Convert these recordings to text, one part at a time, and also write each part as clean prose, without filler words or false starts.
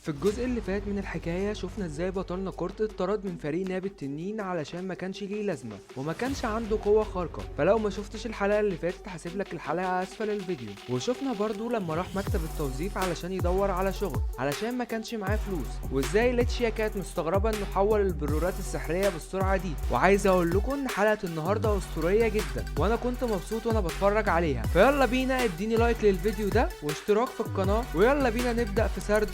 في الجزء اللي فات من الحكاية شفنا ازاي بطلنا كورت اتطرد من فريق نابي التنين علشان ما كانش ليه لازمة وما كانش عنده قوة خارقة. فلو ما شفتش الحلقة اللي فاتت هسيب لك الحلقة اسفل الفيديو. وشفنا برضو لما راح مكتب التوظيف علشان يدور على شغل علشان ما كانش معاه فلوس، وازاي ليتشيا كانت مستغربة انه حول البلورات السحرية بالسرعة دي. وعايز اقول لكم ان حلقة النهاردة اسطورية جدا وانا كنت مبسوط وانا بتفرج عليها. فيلا بينا اديني like للفيديو ده واشتراك في القناة، ويلا بينا نبدأ في سرد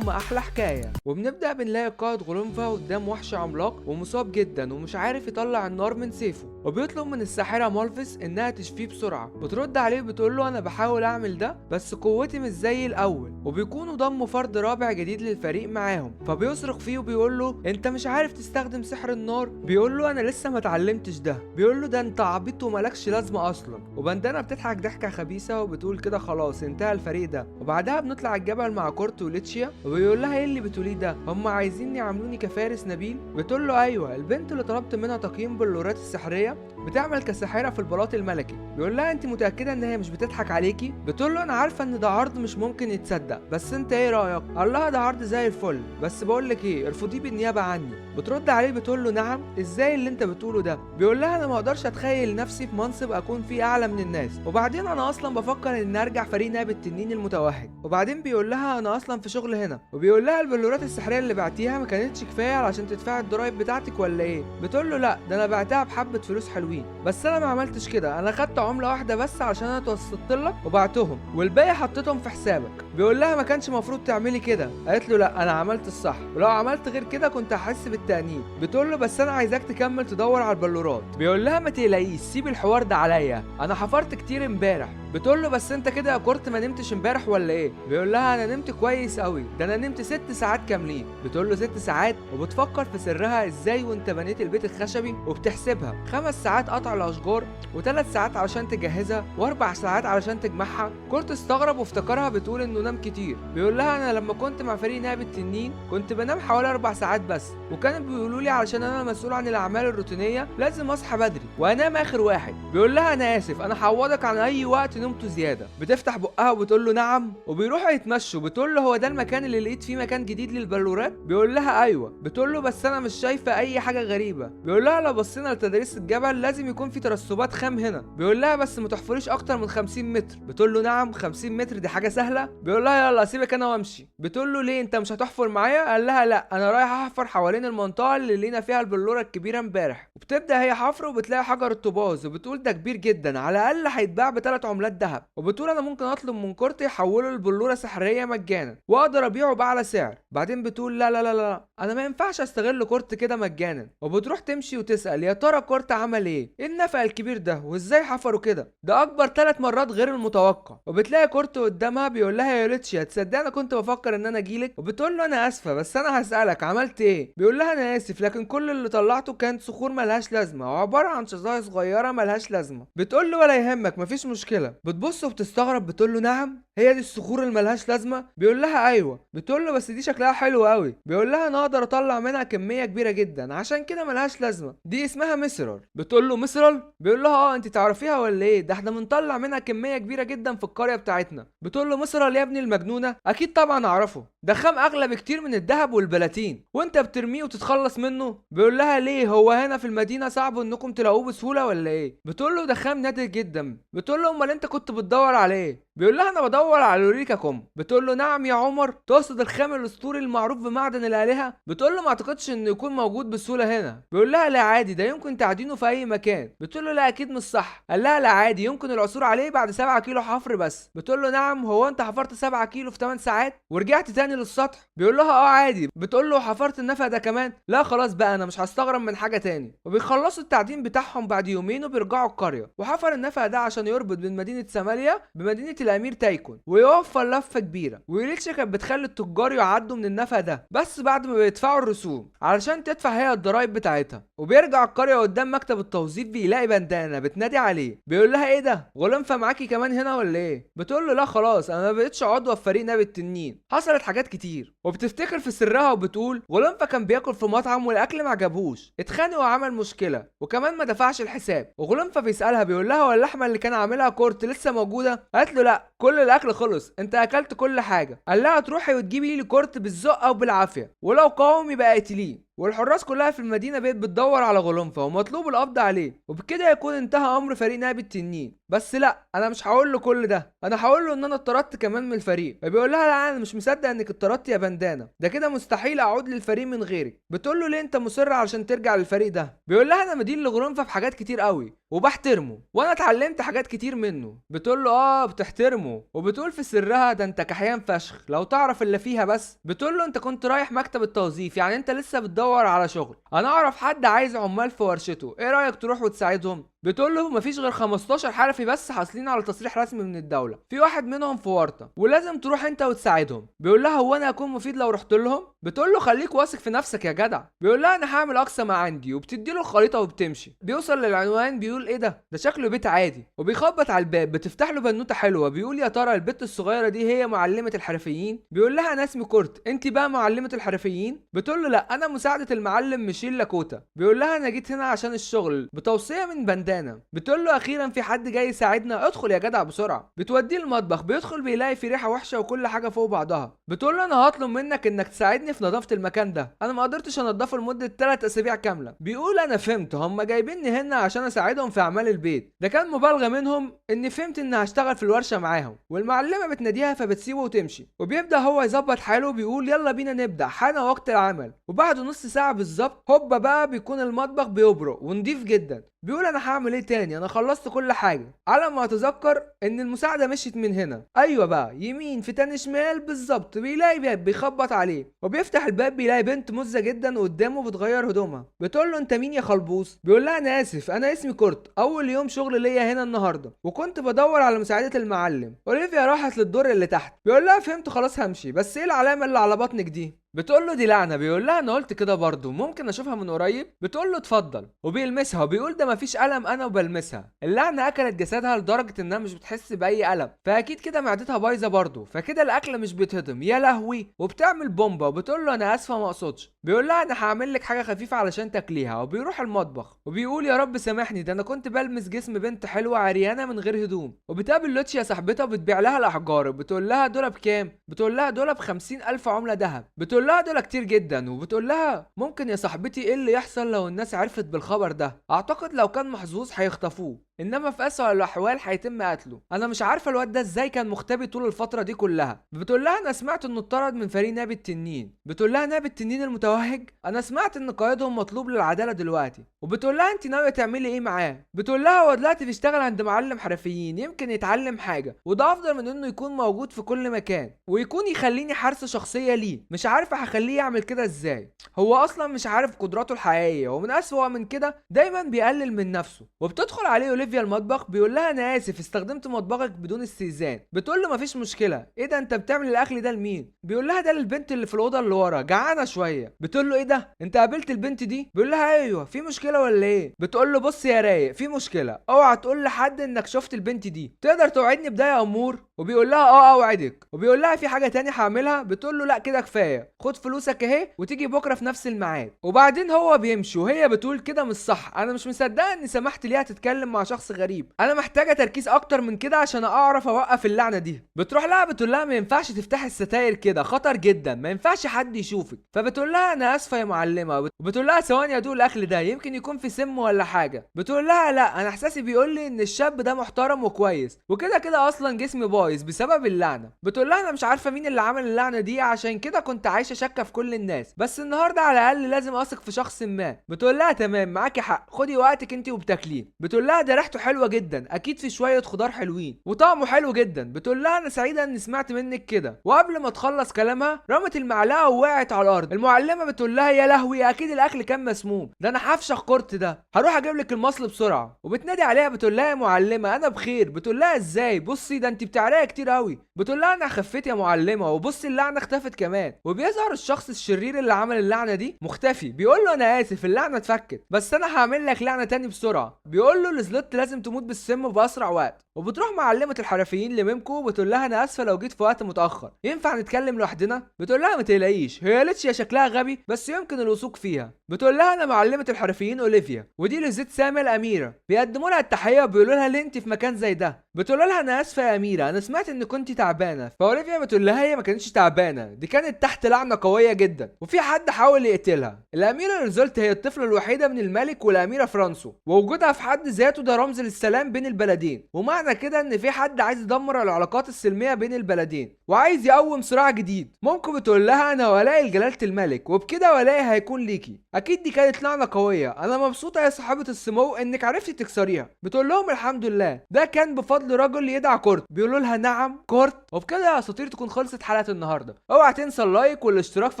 احلى حكاية. وبنبدأ بنلاقي قائد غولونفا قدام وحش عملاق ومصاب جدا ومش عارف يطلع النار من سيفه، وبيطلب من الساحرة مالفيس انها تشفيه بسرعة. بترد عليه بتقول له انا بحاول اعمل ده بس قوتي مش زي الاول. وبيكونوا ضموا فرد رابع جديد للفريق معاهم، فبيصرخ فيه وبيقول له انت مش عارف تستخدم سحر النار؟ بيقول له انا لسه ما اتعلمتش ده. بيقول له ده انت عبيط ومالكش لازمة اصلا. وبندانة بتضحك ضحكة خبيثة وبتقول كده خلاص انتهى الفريق ده. وبعدها بنطلع الجبل مع كورت وليتشيا وبيقول لها ايه اللي بتقوليه ده؟ هم عايزين يعاملوني كفارس نبيل؟ بتقول له ايوه، البنت اللي طلبت منها تقييم بلورات السحريه بتعمل كساحره في البلاط الملكي. بيقول لها انت متاكدة ان هي مش بتضحك عليكي؟ بتقول له انا عارفه ان ده عرض مش ممكن يتصدق، بس انت ايه رايك؟ قال لها ده عرض زي الفل، بس بقول لك ايه، ارفضيه بالنيابة عني. بترد عليه بتقول له نعم، ازاي اللي انت بتقوله ده؟ بيقول لها انا ما اقدرش اتخيل نفسي في منصب اكون فيه اعلى من الناس، وبعدين انا اصلا بفكر ان ارجع فريق نائب التنين المتوهج. وبعدين بيقول لها انا اصلا في شغل هنا. وبيقول لها البلورات السحريه اللي بعتيها ما كانتش كفاية علشان تدفعي الضرايب بتاعتك ولا ايه؟ بتقول له لا، ده انا بعتها بحبه فلوس حلوين، بس انا ما عملتش كده، انا خدت عمله واحدة بس علشان انا توسطت لك وبعتهم، والباقي حطيتهم في حسابك. بيقول لها ما كانش المفروض تعملي كده. قالت له لا، انا عملت الصح، ولو عملت غير كده كنت هحس بالتأنيب. بتقول له بس انا عايزاك تكمل تدور على البلورات. بيقول لها ما تقلقيش، سيب الحوار ده عليا، انا حفرت كتير امبارح. بتقول له بس انت كده يا كورت ما نمتش امبارح ولا ايه؟ بيقول لها انا نمت كويس قوي، ده انا نمت 6 ساعات كاملين. بتقول له 6 ساعات؟ وبتفكر في سرها ازاي وانت بنيت البيت الخشبي، وبتحسبها 5 ساعات قطع الاشجار، و3 ساعات علشان تجهزها، و4 ساعات علشان تجمعها. كورت استغرب وافتكرها بتقول انه نام كتير. بيقول لها انا لما كنت مع فريق نائب التنين كنت بنام حوالي 4 ساعات بس، وكانوا بيقولوا لي علشان انا مسؤول عن الاعمال الروتينية لازم اصحى بدري وانام اخر واحد. بيقول لها انا اسف، انا هعوضك عن اي وقت نمته زيادة. بتفتح بقها وبتقول له نعم، وبيروحوا يتمشوا. بتقول له هو ده المكان اللي لقيت فيه مكان جديد للبلورات؟ بيقول لها ايوه. بتقول له بس انا مش شايفه اي حاجة غريبة. بيقول لها لو بصينا لتدريس الجبل لازم يكون في ترسبات خام هنا. بيقول لها بس ما تحفريش اكتر من 50 متر. بتقول له نعم، 50 متر دي حاجة سهلة؟ بيقول لها يلا سيبك انا وامشي. بتقول له ليه، انت مش هتحفر معايا؟ قال لها لا، انا رايح احفر حوالين المنطقة اللي لقينا فيها البلوره الكبيرة امبارح. وبتبدا هي حفر وبتلاقي حجر الطوباز، وبتقول ده كبير جدا، على الاقل هيتباع ب3 عملات ذهب. وبتقول انا ممكن اطلب من كورت يحوله لبلوره سحريه مجانا واقدر ابيعه باعلى سعر. بعدين بتقول لا لا لا لا، انا ما ينفعش استغل كورت كده مجانا. وبتروح تمشي وتسال يا ترى كورت عمل ايه؟ ايه النفق الكبير ده وازاي حفروا كده؟ ده اكبر 3 مرات غير المتوقع. وبتلاقي كورت قدامها بيقول لها يا ليتشيا تصدق انا كنت بفكر ان انا اجيلك؟ وبتقول له انا اسفه بس انا هسالك عملت ايه؟ بيقول لها انا اسف، لكن كل اللي طلعته كانت صخور ملهاش لازمه وعبارة عن شظايا صغيرة ملهاش لازمه. بتقول له ولا يهمك مفيش مشكلة. بتبص وبتستغرب بتقول له نعم، هي دي الصخور اللي ملهاش لازمه؟ بيقول لها ايوه. بتقول له بس دي شكلها حلو قوي. بيقول لها انا اقدر اطلع منها كمية كبيرة جدا عشان كده ملهاش لازمه، دي اسمها ميثرال. بتقول له ميثرال؟ بيقول لها اه، انت تعرفيها ولا ايه؟ ده احنا بنطلع منها كمية كبيرة جدا في القرية بتاعتنا. بتقول له ميثرال يا ابني المجنونة؟ اكيد طبعا اعرفه، ده خام اغلى بكتير من الذهب والبلاتين، وانت بترميه وتتخلص منه. بيقول لها ليه، هو هنا في المدينة صعب انكم تلاقوه بسهولة ولا ايه؟ بتقول له ده خام نادر جدا. بتقول له امال انت كنت بتدور على ايه؟ بيقول لها انا بدور على لوريكا كوم. بتقول له نعم يا عمر، تقصد الخام الاسطوري المعروف بمعدن الالهة؟ بتقول له ما اعتقدش انه يكون موجود بسهولة هنا. بيقول لها لا عادي، ده يمكن تعدينه في اي مكان. بتقول له لا اكيد مش صح. قال لها لا عادي، يمكن العثور عليه بعد 7 كيلو حفر بس. بتقول له نعم، هو انت حفرت 7 كيلو في 8 ساعات ورجعت تاني للسطح؟ بيقول لها اه عادي. بتقول له حفرت النفق ده كمان؟ لا خلاص بقى انا مش هستغرب من حاجة تاني. وبيخلصوا التعدين بتاعهم بعد يومين وبيرجعوا القرية. وحفر النفق ده عشان يربط بين مدينة ساماليا بمدينة الامير تايكون ويوفر لفه كبيرة. وليتشا كانت بتخلي التجار يعدوا من النفق ده بس بعد ما بيدفعوا الرسوم علشان تدفع هي الضرايب بتاعتها. وبيرجع القرية قدام مكتب التوظيف بيلاقي بندانه بتنادي عليه. بيقول لها ايه ده، غلامفه معاكي كمان هنا ولا ايه؟ بتقول له لا خلاص انا ما بقتش عضوة في فريق نابي التنين، حصلت حاجات كتير. وبتفتكر في سرها وبتقول غلامفه كان بياكل في مطعم والاكل ما عجبهوش، اتخانق وعمل مشكلة وكمان ما دفعش الحساب. وغلامفه بيسالها بيقول لها هو اللحمة اللي كان عاملها كورت لسه موجودة؟ قالت له لا، كل الاكل الاكل خلص، انت اكلت كل حاجة. قال لها تروحي وتجيبي لي كورت بالزق او بالعافية، ولو قاوم يبقى اقتليه. والحراس كلها في المدينة بقت بتدور على غولونفا ومطلوب القبض عليه، وبكده يكون انتهى امر فريق نائب التنين. بس لا، انا مش هقول له كل ده، انا هقول له ان انا اتطردت كمان من الفريق. فبيقول لها لا انا مش مصدق انك اتطردت يا بندانه، ده كده مستحيل اعود للفريق من غيرك. بتقول له ليه انت مصر علشان ترجع للفريق ده؟ بيقول لها انا مدين لغرنفه في حاجات كتير قوي وبحترمه، وانا اتعلمت حاجات كتير منه. بتقول له اه بتحترمه، وبتقول في سرها ده انت كحيان فشخ لو تعرف اللي فيها بس. بتقول له انت كنت رايح مكتب التوظيف، يعني انت لسه بتدور على شغل، انا اعرف حد عايز عمال في ورشته، ايه رايك تروح وتساعدهم؟ بتقول له مفيش غير 15 حرفي بس حاصلين على تصريح رسمي من الدولة، في واحد منهم في ورطة ولازم تروح انت وتساعدهم. بيقول لها هو انا هكون مفيد لو رحت لهم؟ بتقول له خليك واثق في نفسك يا جدع. بيقول لها انا هعمل اقصى ما عندي، وبتدي له الخريطة وبتمشي. بيوصل للعنوان بيقول ايه ده، ده شكله بيت عادي، وبيخبط على الباب. بتفتح له بنوته حلوة، بيقول يا ترى البت الصغيرة دي هي معلمه الحرفيين؟ بيقول لها انا اسمي كورت، انت بقى معلمه الحرفيين؟ بتقول له لا انا مساعدة المعلم ميشيل لاكوتا. بيقول لها انا جيت هنا عشان الشغل بتوصيه من بندانه. بتقول له اخيرا في حد جاي يساعدنا، ادخل يا جدع بسرعة. بتوديه المطبخ، بيدخل بيلاقي في ريحه وحشة وكل حاجة فوق بعضها. بتقول له انا هطلب منك انك تساعدني في نظافة المكان ده، انا ما قدرتش انضفه لمدة 3 اسابيع كاملة. بيقول انا فهمت هم جايبيني هنا عشان اساعدهم في اعمال البيت، ده كان مبالغه منهم اني فهمت اني هشتغل في الورشة معاهم. والمعلمه بتناديها فبتسيبه وتمشي، وبيبدا هو يظبط حاله وبيقول يلا بينا نبدا، حان وقت العمل. وبعد نص ساعة بالظبط هوبا بقى بيكون المطبخ بيبرق ونضيف جدا. بيقول انا هعمل ايه تاني، انا خلصت كل حاجة. على ما اتذكر ان المساعدة مشيت من هنا، ايوه بقى يمين في تاني شمال بالظبط. بيلاقي باب بيخبط عليه، وبيفتح الباب بيلاقي بنت مزه جدا قدامه بتغير هدومها. بتقول له انت مين يا خلبوص؟ بيقول لها انا اسف، انا اسمي كورت، اول يوم شغل ليا هنا النهارده وكنت بدور على مساعدة المعلم. اوليفيا راحت للدور اللي تحت. بيقول لها فهمت خلاص همشي، بس ايه العلامة اللي على بطنك دي؟ بتقول له دي لعنه. بيقول لها انا قلت كده برضه، ممكن اشوفها من قريب؟ بتقول له اتفضل، وبيلمسها وبيقول ده مفيش الم انا وبلمسها. اللعنة اكلت جسدها لدرجة انها مش بتحس باي الم، فاكيد كده معدتها بايظة برضه، فكده الاكل مش بيتهضم، يا لهوي. وبتعمل بومبا وبتقول له انا اسفه ما اقصدش. بيقول لها انا هعمل لك حاجة خفيفة علشان تاكليها، وبيروح المطبخ وبيقول يا رب سامحني، ده انا كنت بلمس جسم بنت حلوة عريانه من غير هدوم. وبتقابل لوتشيا صاحبتها وبتبيع لها الاحجار، وبتقول لها دول بكام؟ بتقول لها دول ب 50,000 عمله ذهب. بتقول لها دول كتير جدا، وبتقول لها ممكن يا صاحبتي ايه اللي يحصل لو الناس عرفت بالخبر ده؟ اعتقد لو كان محظوظ هيخطفوه، انما في اسوأ الاحوال هيتم قتله. انا مش عارفه الواد ده ازاي كان مختبي طول الفترة دي كلها. بتقول لها انا سمعت انه اتطرد من فريق نابي التنين. بتقول لها نابي التنين المتوهج؟ انا سمعت ان قائدهم مطلوب للعدالة دلوقتي. وبتقول لها انت ناوية تعملي ايه معاه؟ بتقول لها هو دلوقتي بيشتغل عند معلم حرفيين، يمكن يتعلم حاجة، وده افضل من انه يكون موجود في كل مكان ويكون يخليني حارسه شخصية ليه. مش عارفه هخليه يعمل كده ازاي، هو اصلا مش عارف قدراته الحقيقية، ومن اسوأ من كده دايما بيقلل من نفسه. وبتدخل عليه اوليفيا المطبخ، بيقول لها انا اسف استخدمت مطبخك بدون استئذان. بتقول له مفيش مشكلة، ايه ده انت بتعمل الاكل ده لمين؟ بيقول لها ده للبنت اللي في الاوضة اللي ورا، جعانة شوية. بتقول له ايه ده انت قابلت البنت دي؟ بيقول لها ايوه، في مشكلة ولا ايه؟ بتقول له بص يا رايق في مشكلة، اوعى تقول لحد انك شفت البنت دي، تقدر توعدني بده يا امور؟ وبيقول لها اه اوعدك. وبيقول لها في حاجة تاني هعملها؟ بتقول له لا كده كفاية، خد فلوسك اهي وتيجي بكره في نفس الميعاد. وبعدين هو بيمشي وهي بتقول كده مش صح، انا مش مصدقه اني سمحت ليها تتكلم مع شخص غريب، انا محتاجه تركيز اكتر من كده عشان اعرف اوقف اللعنة دي. بتروح لها بتقول لها ما ينفعش تفتحي الستاير كده، خطر جدا، ما ينفعش حد يشوفك. فبتقول لها انا اسفه يا معلمه. وبتقول لها ثواني ادوق الاكل ده يمكن يكون في سم ولا حاجة. بتقول لها لا انا احساسي بيقول لي ان الشاب ده محترم وكويس، وكده كده اصلا جسمي بايظ بسبب اللعنة. بتقول لها انا مش عارفه مين اللي عمل اللعنة دي، عشان كده كنت عايشه شاكه في كل الناس، بس النهارده على الاقل لازم اثق في شخص ما. بتقول لها تمام معاكي حق، خدي وقتك انت وبتاكليه. بتقول لها ده ريحته حلوة جدا، اكيد في شوية خضار حلوين وطعمه حلو جدا. بتقول لها انا سعيدة اني سمعت منك كده. وقبل ما تخلص كلامها رمت المعلقة ووقعت على الارض. المعلمة بتقول لها يا لهوي اكيد الاكل كان مسموم، ده انا هفشخ كورت ده، هروح اجيب لك المصل بسرعة. وبتنادي عليها بتقول لها يا معلمه انا بخير. بتقول لها ازاي؟ بصي ده انت بتعرقي كتير قوي. بتقول لها انا خفيت يا معلمه، وبصي اللعنة اختفت كمان. وبيظهر الشخص الشرير اللي عمل اللعنة دي مختفي، بيقول له انا اسف اللعنة اتفكت، بس انا هعمل لك لعنه تاني بسرعة. بيقول له الزلوت لازم تموت بالسم باسرع وقت. وبتروح معلمه الحرفيين لميمكو وبتقول لها انا اسفه لو جيت في وقت متاخر، ينفع نتكلم لوحدنا؟ بتقول لها ما تقلقيش، هي ليتشيا شكلها غبي بس يمكن الوثوق فيها. بتقول لها انا معلمه الحرفيين اوليفيا، ودي لوزيت سامي الاميرة. بيقدموا لها التحية وبيقولوا لها ليه انت في مكان زي ده؟ بتقول لها انا اسفه يا اميره، انا سمعت ان كنت تعبانة. فاوليفيا بتقول لها هي ما كانتش تعبانة، دي كانت تحت لعنه قوية جدا وفي حد حاول يقتلها. الاميرة ريزولت هي الطفلة الوحيدة من الملك والاميره فرانسو، ووجودها في حد ذاته ده رمز للسلام بين البلدين، ومعنى كده ان في حد عايز يدمر العلاقات السلمية بين البلدين وعايز يقوم صراع جديد. ممكن بتقول لها انا ولائي لجلاله الملك، وبكده ولائي هيكون ليكي. اكيد دي كانت لعنه قوية، انا مبسوطة يا صاحبه السمو انك عرفتي تكسريها. بتقول لهم الحمد لله، ده كان بفضل رجل يدعى كورت. بيقولوا لها نعم كورت. وبكده يا اساطير تكون خلصت حلقة النهارده. اوعى تنسى ال like والاشتراك في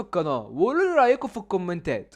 القناة، وقولوا لي رايكم في الكومنتات.